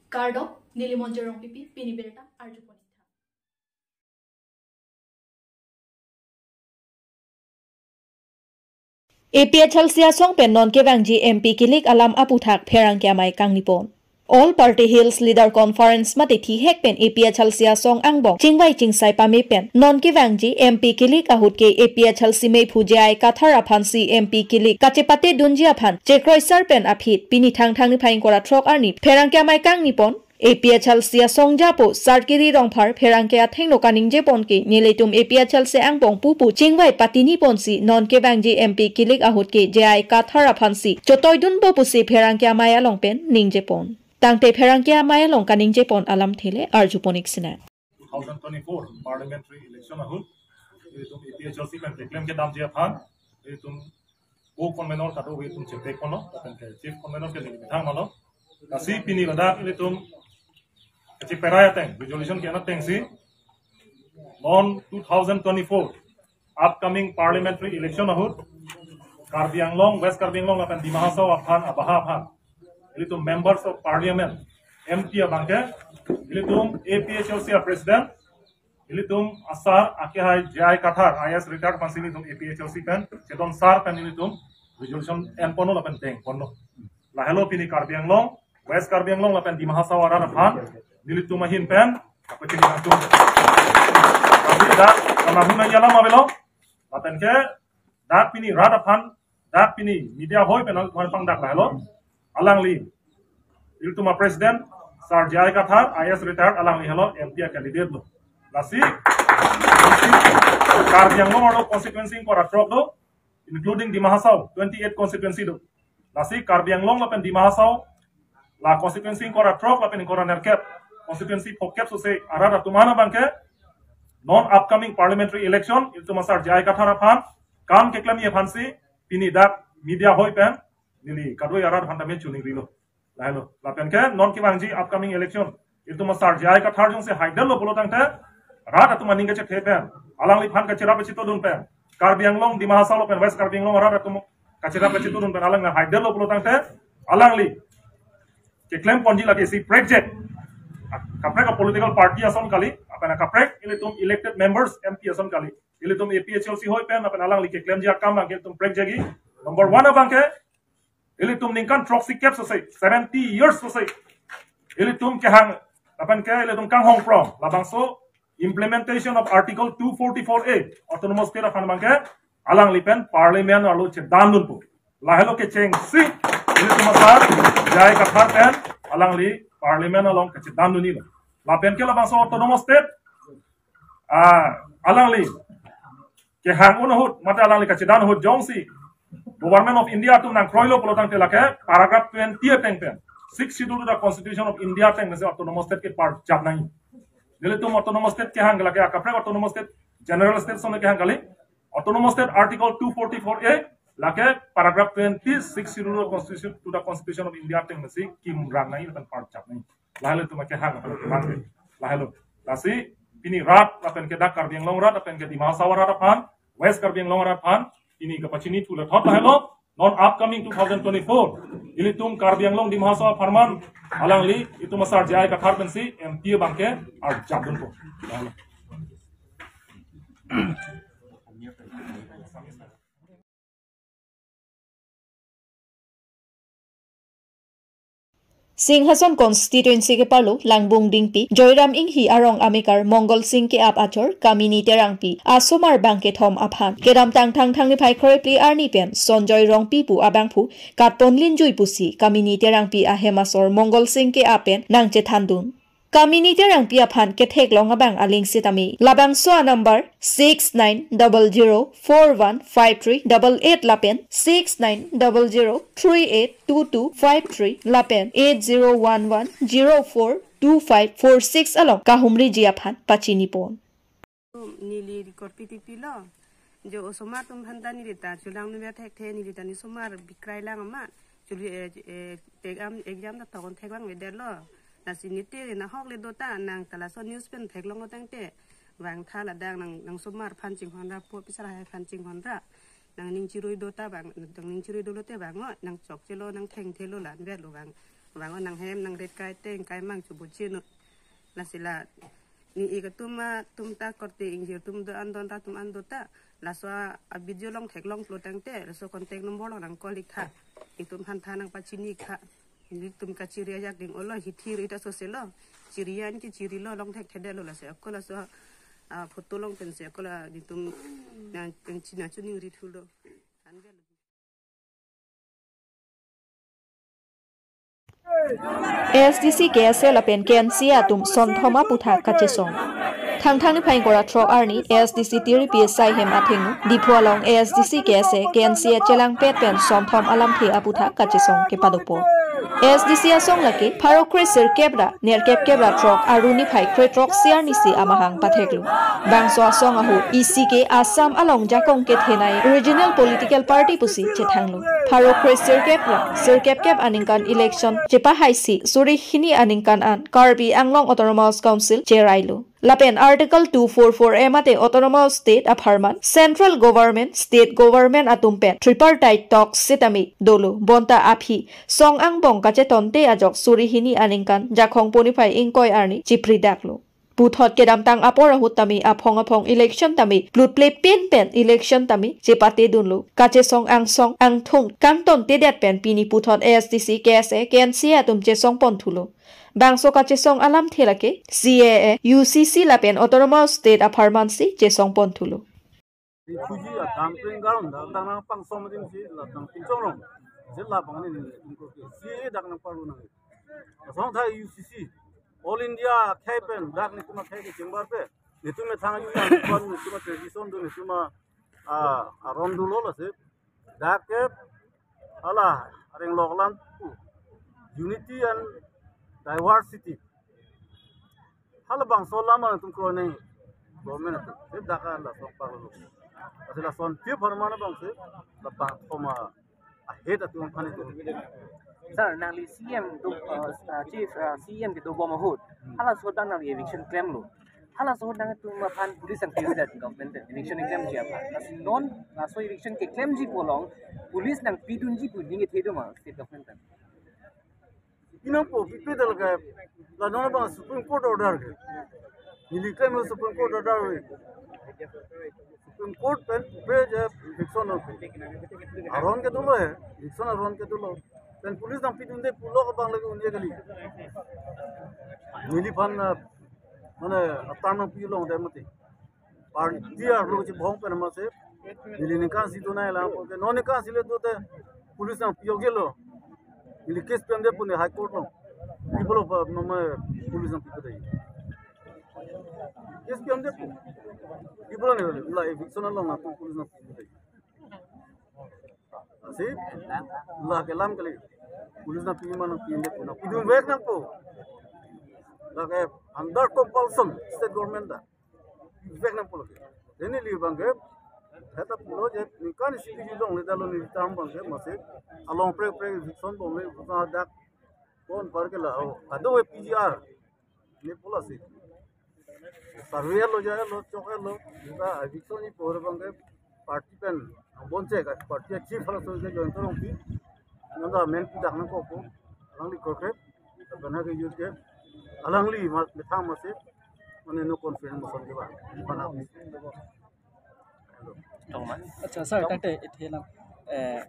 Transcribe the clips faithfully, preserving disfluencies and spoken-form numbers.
Kardom, neli Monjir Rongpipi, pini birta arjupon ik tha. APHLC asong pen non kevangji M P kilik alam aputhak pherangke amei kangnipon. All Party Hills Leader Conference mate thihek pen APHLC asong angbong chingvai chingsai pame pen non kevangji M P kilik ahut ke APHLC meiphu J I Kathar aphansi M P kilik kachepate dunji aphan chekroisar pen aphi pini Thangthang niphai ingkoi ra throk arni pherangke amei kangnipon. APHLC asong japo Sarkiri Rongphar pherangke athengno kaningjepon ke nelitum APHLC angbong pupu chingvai patiniponsi non kevangji M P kilik ahut ke J I Kathar aphansi chotoidunpo pusi pherangke amei along pen ningjepon. Tangte pherangke amei along kaningjepon alamthe le arjupon ik sinang. Two thousand twenty-four parliamentary election ahut ilitum APHLC pen keklem kedamji aphan ilitum co-convenor kado ilitum chepek kono, lapen ke chief convenor ke neli methang malo. Lasi pini ladak ilitum kacheperai ateng, resolution ke-en atengsi non two thousand twenty-four upcoming parliamentary election ahut Karbi Anglong, West Karbi Anglong lapen Dima Hasao aphan abaha aphan ilitum members of parliament, M P abangke ilitum APHLC a president ilitum asar akehai J I Kathar I A S retired aphansi ilitum APHLC pen chedon sar pen ilitum resolution enponlo lapen dengponlo. Lahelo pini Karbi Anglong, West Karbi Anglong lapen Dima Hasao arat aphan nelitum ahin pen kapachini nangtum. Tapi dak kanahun nangji alam avelo. Lapen ke dak pini rat aphan, dak pini media hoi pen nangpang dak lahelo. Alangli ilitum a president Sir J I Kathar I A S retired, alangli helo M P a candidate lo. Lasi Karbi Anglong arlo constituency ingkoi ra throk do, including Dima Hasao, twenty-eight constituency do. Lasi Karbi Anglong lapen Dima Hasao la constituency ingkoi ra throk lapen ingkoi ra nerkep, constituency phokep sose arat atum an abangke non upcoming parliamentary election ilitum asar J I Kathar aphan kam keklemji aphansi pini dak media hoi pen neli kadoi arat aphan tame chuning rilo. Lahelo. Lapen ke non kevangji upcoming election ilitum asar J I Kathar jongsi haidetlo pulo tangte rat atum aning kachethe pen, alangliphan kacherap kachetodun pen, Karbi Anglong, Dima Hasao lapen West Karbi Anglong arat atum kacherap kachetodun pen alangli haidetlo pulo tangte alangli keklemponji lake isi prekjak. Kaprek a political party ason kali, lapen kaprek ilitum elected members M P ason kali. Ilitum APHLC hoi pen lapen alangli keklemji akam abangke ilitum prekjakji. Number one abangke ilitum ningkan throksi kep sose, seventy years sose ilitum kehang lapen ke ilitum kanghong prong labangso implementation of Article two forty-four A Autonomous State aphan abangke alangli pen Parliament arlo chedandunpo. Lahelo kechengsi ilitum asar J I Kathar pen alangli Parliament along kachedandunlo. Lapen ke labangso Autonomous State ah, alangli kehang un ahut mate alangli kachedan ahut jongsi Government of India atum nangkroilo pulo tangte lake paragraph twenty ateng pen Sixth Schedule to the Constitution of India ateng pensi Autonomous State ke parjap nangji. Nelitum Autonomous State kehang lake akaprek Autonomous State, General State ason kehang kali. Autonomous State Article two forty-four A lake paragraph twenty, Sixth Schedule to the Constitution, to the Constitution of India ateng pensi kimrang nangji lapen parjap nangji. Lahelo ilitum kehang lapen kemang ke. Lahelo. Lasi pini rat lapen ke dak Karbi Anglong rat lapen ke Dima Hasao rat aphan, West Karbi Anglong rat aphan pini kapachini thu le thot lahelo. Non upcoming two thousand twenty-four ilitum Karbi Anglong Dima Hasao apharman alangli ilitum asar J I Kathar pensi M P abangke arjapdunpo. Lahelo. Singhason constituency keparlo Langbung Dingpi, Joyram Inghi arong amekar Mongol Sing ke-ap achor Kamini Terangpi asomar bangkethom aphan kedamtang Thangthang niphai kre-phli arni pen Sonjoy Rongpi pu abangphu katpon linjui pusi Kamini Terangpi ahem asor Mongol Sing ke-ap pen nangchethandun. Kamini Terangpi aphan ketheklong abang aling sitame labangso a-number six nine double zero four one five three double eight lapen six nine double zero three eight two two five three lapen eight zero one one zero four two five four six along kahumriji aphan pachinipon. Neli record pi tik pilo. Jo osomar atum aphan ta neli ta chulang nuver thekthe, neli ta nesomar bikrai lang amat. Chuli eh, eh, exam exam ta thokon thek lang vedetlo. Lasi neli te nahok le do ta nang ta laso news pen theklonglo tangte. Vangtha ladak nang nang somar aphan chinghon ra po pisar hai aphan chinghon ra. Nangning chirui do ta vang, nangning chirui dolo te vang o, nang chokchelo, nang thengthelo la anvetlo vang. Bang nanghem nangret kaiteng kaimang chubuchino. Lasi la ni ik atum atum ta korte ingjir atum do an don ta atum an do ta. Laso a, a video longthek longplo tangte, laso contact number lo nang call ik tha. Itum aphan tha nangpachini ik tha. Ilitum kachiri ajak ding olo, hithi ri ta sose lo. Chiri an ke chirilo, longthekthedetlo lasi. Ako laso a, photo long pensi ako la itum nang, nang china chuning ri thulo. Anvel. A S D C K S A lapen K N C A atum sonthom aputhak kachesong. Thangthang niphai ingkoi ra throk arni A S D C Tiri P S I hem athengno Diphu along A S D C K S A K N C A chelangpet pen sonthom alamthe aputhak kachesong kepadopo. A S D C asong lake pharo kre sirkep ra nerkep kep ra throk arni niphai kre throksi arnisi amahang patheklo. Bangso asong ahut E C K Assam along jakong kethenei regional political party pusi chethanglo. Pharo kre sirkep ra sirkep kep aningkan election chepahaisi suri hini aningkan an Karbi Anglong Autonomous Council cherailo. Lapen Article two four four A mate Autonomous State apharman Central Government, State Government atum pen Tripartite Talks sitame dolo. Bonta aphi song angbong kachetonte ajok suri hini aningkan Jakhong pho niphai ingkoi arni chipridaklo. Puthot kedamtang apor ahut tame aphong aphong election tame plutple pen pen election tame chepatedunlo. Kachesong angsong angthung kangtontedet pen pini puthot A S D C, K S A, K N C A atum chesongpon thulo. Bangso kachesong alamthe lake C A A, U C C lapen Autonomous State apharmansi chesongpon thulo. Refugee a dumping ground dak, dak nangpangsom adim si la nangpinchongrong. Je labang ni ni ingko ke C A A dak nangparu nang. Asong thai U C C, All India akhei pen dak netum akhei ke chengbar pe. Netum methang ayu yang kon netum a tradition do netum a, a, aron dolo lasi. Dak ke hala areng loklam pu unity and diversity. Halabangso alam nangtum kroi nang government atum. Ke dak hala song parlo. Asila son pi pharman abang si labang thoma ahet atum aphan itu. Sir, nangli C M do, uh, uh, Chief, uh, C M kedobom ahut. Halaso ahut nangli eviction klemlo. Halaso ahut nangtum aphan police nangpivedet government pen eviction klemji aphan. Lasi non laso eviction keklemji pu along police nangpidunji pu ning kethe do ma state government pen? Pinangpo, pipe dal ke, la non abang Supreme Court order ke. Neli klem Supreme Court order ke. Supreme Court pen pe je eviction aron ke dolo he, eviction aron ke dolo. Pen police nangpidunde pulo abang lagi un'e kali. Neliphan, ah, mane atam nangpi longde mati. Party arlo chibong pen masi. Neli ningkan isi dunai lang, porque non ningkan isi le dote police nangpi-ok-etlo. Neli case pemde pu ne High Court lo. Ipulo pa mama police nangpi-ok-et. Case pemde pu. Ipulo ne la eviction along nangtum police nangpi-ok-et. Lasi, la kelam kali. Police nangpi ma nangpi-ok-et pu nangpidunvek nangpo. Lake under compulsion state government ta. Vek nangpo lake. Then neli abang ke, heta pulo je, ningkan isi piji longle dalo neli tam abang ke, masi along prek prek eviction bomle, bukan dak kon par ke la, oh, kado we P G R. Ne pulo si. Survey lo jalo, chok lo, ningkan eviction ni por abang ke, party pen, bonche ka, party chief halaso ke join torong pi. Nangda men pi dak nangkokpo, alangli korkrep, bana ke youth ke, alangli ma, methang masi, mane no confidence motion ke ba, bana. Tong ma. Acha, sir, tangte ithe lang, eh,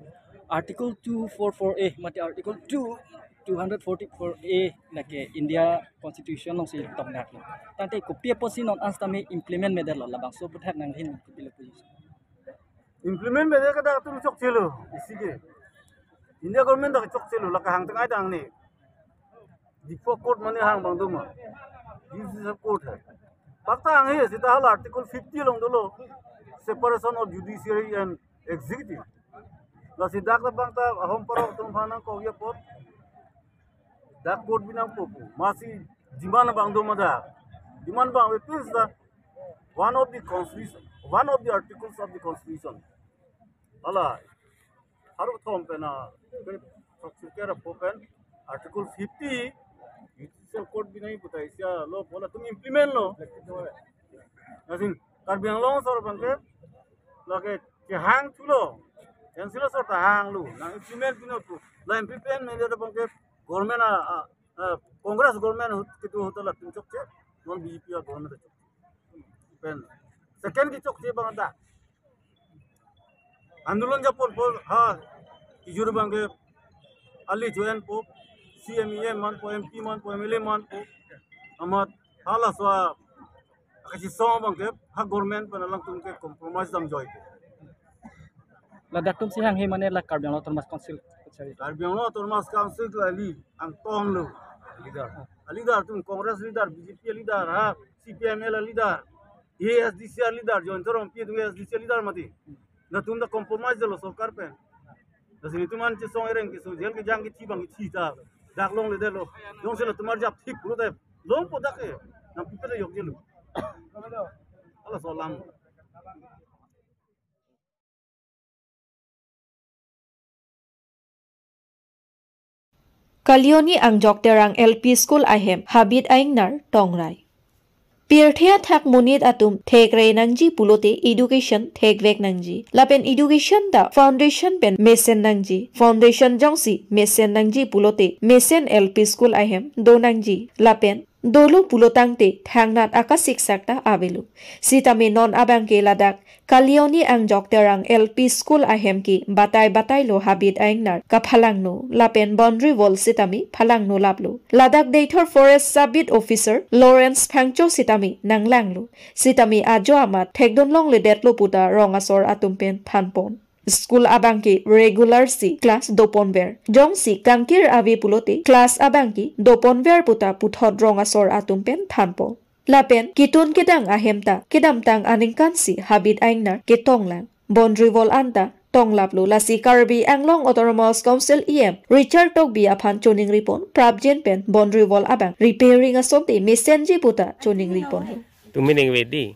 Article two four four A, mate Article two, two hundred forty-four A, lake India Constitution alongsi tongnak lo. Tangte kopi apotsi non an sitame implement medetlo, labangso aputhak nanghin kopilo position? Implement mede ke dak atum chokchelo, isi ke. India government dak chokchelo, la kahang teng ai dang ne. Diphu court mane hang abang do ma. Judicial court hai. Pakta hang he, seta hala Article fifty along dolo. Separation of judiciary and executive. Lasi dak ta bang ta ahom parok atum aphan nangkok-et apot. Dak court bi nangpo pu. Masi demand abang do ma dak. Demand abang we pins da one of the constitution, one of the articles of the constitution. Hala, haru thom pen a, pen throksi kera pho pen, Article fifty, judicial court bi nangji puta isi a law pu latum implement lo. Lasi, Karbi Anglong asor abang ke, lake, kehang thulo, council asor ta hanglo, nang implement pino pu, la implement mede abang ke, Government a, a, a, Congress government ahut kedo ahut latum chokche, non B J P a government chokche. Pen second kechokche abang dak andolon japon pon ha, kejur abang ke ali join po, C M, E M manpo, M P manpo, M L A manpo, amat halaso akachisong abang ke ha government pen alangtum ke compromise damjoi ke. Ladak atum si hanghe mane la Karbi Anglong Autonomous Council kachari. Karbi Anglong Autonomous Council ke ali angtong lo leader. A leader atum Congress leader, B J P leader, ha, C P I M L leader, A S D C leader, Jayanta Rongpi atum A S D C leader mati. Latum ta compromise lo sorkar pen. Lasi netum an chesong ereng keso, jail kejang kethi abang kethi ta dak longledetlo. Jongsi latum arjap thik pulote longpo dak ke. Nangpi pele jokjelo. Halaso alam. Kalioni Angjok Terang L P School ahem habit a-ingnar tongrai. Pirthe athak monit atum thekre nangji pulote education thekvek nangji. Lapen education ta foundation pen mesen nangji. Foundation jongsi mesen nangji pulote mesen L P School ahem do nangji. Lapen dolo pulotangte thangnat akasiksak ta avelo. Sitame non abang ke ladak Kalioni Angjok Terang L P School ahem ke batai batai lo habit a-ingnar kaphalangno lapen boundary wall sitame phalangno laplo. Ladak Deithor Forest Sub Beat Officer Lawrence Phangcho sitame nanglanglo. Sitame ajo amat thekdun longledetlo puta rong asor atum pen thanpon. School abang ke regular si class doponver. Jongsi kangkir ave pulote class abang ke doponver puta puthot rong asor atum pen thanpo. Lapen kitun kedang ahem ta kedamtang aningkan si habit a-ingnar ketonglang. Boundary wall anta tonglaplo, lasi Karbi Anglong Autonomous Council E M Richard Tokbi aphan choningripon prapjin pen boundary wall abang repairing asonte mesenji puta choningripon. Tumi ningve di.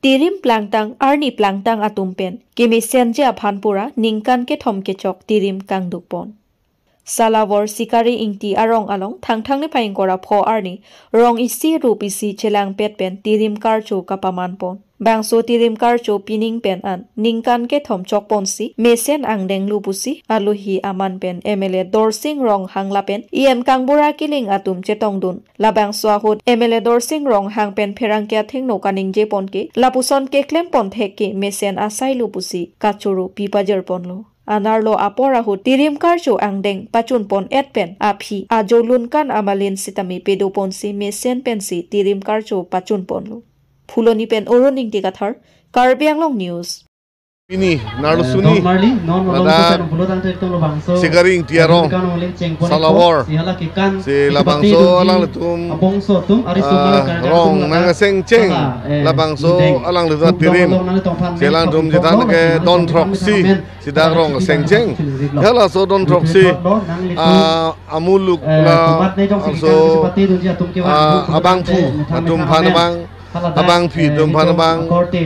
Tirim plangtang arni plangtang atum pen kemesenji aphan pura ningkan kethom kechok tirim kangdukpon. Salawor Sikari Ingti arong along Thangthang niphai ingkoi ra pho arni rong isi rup isi chelangpet pen tirim karcho kapamanpon. Bangso tirim karcho pining pen an ningkan kethom chokponsi mesen angdenglo pusi alohi aman pen M L A Dorsing Ronghang lapen E M Kangbura Killing atum chetongdun. Labangso ahut M L A Dorsing Ronghang pen pherangke athengno kaningjepon ke lapuson keklempon thek ke mesen asailo pusi kachoro pipajirponlo. Anerlo apor ahut tirim karcho angdeng pachunpon-et pen aphi ajo lunkan amalin sitame pedoponsi mesen pensi tirim karcho pachunponlo. Phuloni pen Arun Ingti Kathar, Karbi Anglong News. Pini, narlo suni, ladak Sikari Ingti arong, Salawor, si labangso alanglitum, ah, rong nang asengcheng, labangso alanglitum atirim, si alangtum jetan ke don throksi, si dak rong asengcheng. Halaso don throksi, ah, amuluk la, also, ah, abangphu atum aphan abang, abangpi atum aphan abang,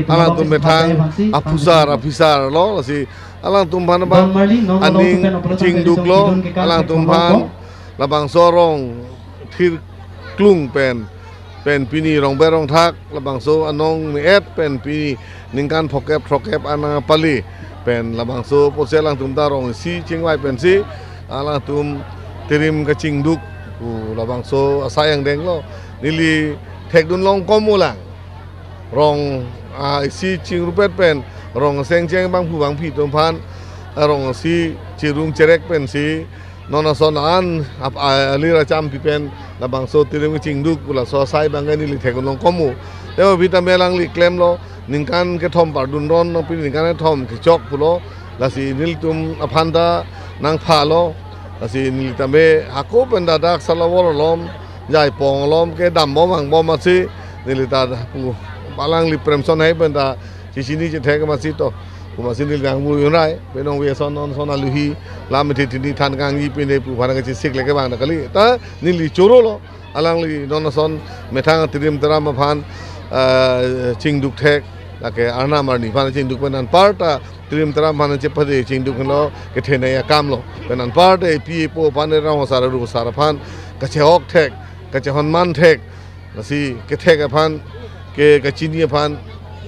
alangtum methang aphusar aphisar lo, lasi alangtum aphan abang aning chingduk lo, alangtum aphan labangso rong thirklung pen, pen pini rongber rongthak, labangso anong me-et pen pini ningkan phokep throkep anang pali pen labangso apotsi alangtum ta rong isi chingvai pensi alangtum tirim kachingduk pu labangso asai angdeng lo. Neli thekdun long kom ulang. Rong, ah, isi chingrupet pen rong asengcheng abangphu abangpi atum aphan, ah, rong isi chirung cherek pensi non ason an ap-, a-, alir achampi pen labangso tirim kachingduk pu laso asai abang ke neli thekdun long kom u. Tebonta me alangli klemlo, ningkan kethom pardunron, nangpi ningkan kethom kechok pulo, lasi nelitum aphan ta nangpha lo, lasi neli tame hako pen ta dak Salawor along, Jaipong along kedambom angbom asi, neli ta pu alangli Premson Hei pen ta chechini chethek masi to. Pu masi neli kangmu yunrai, penong ve son non son aluhi, lam ithi thini than kangji pine pu aphan kachesik leke bang ta kali. Ta neli choro lo, alangli non ason methang tirim taram aphan, eh, chingduk thek, lake arnam arni aphan chingduk pen anparta tirim taram aphan chepade chingduk lo kethenei akam lo. Pen anparta epi epo aphan rong asar ru asar aphan kachehok thek, kachehonman thek, lasi kethek aphan, ke kachini aphan,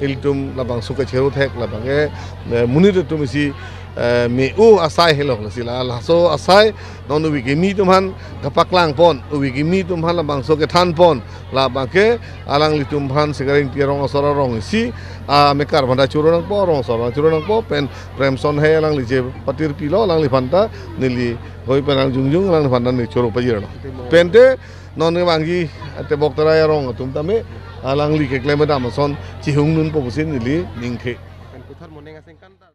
Ilitum labangso kachero thek labang ke, eh, monit atum isi, eh, me-o asai helo, lasi la laso asai non ove kimi atum aphan kapaklang pon, ove kimi atum aphan labangso kethan pon, labang ke alanglitum aphan Sikari Engti arong asor arong isi amekar aphan ta choro nangpo, arong asor aphan choro nangpo, pen Premson Hei alangli je patir pilo, alangliphan ta neli hoi pen ang jongjong alangliphan ta neli choro pajirlo. Pen te non kevangji Tebok Terai arong atum tame alangli keklem kedam ason chihung nunpo pusi neli ningthe. Pen puthot moning asengkan ta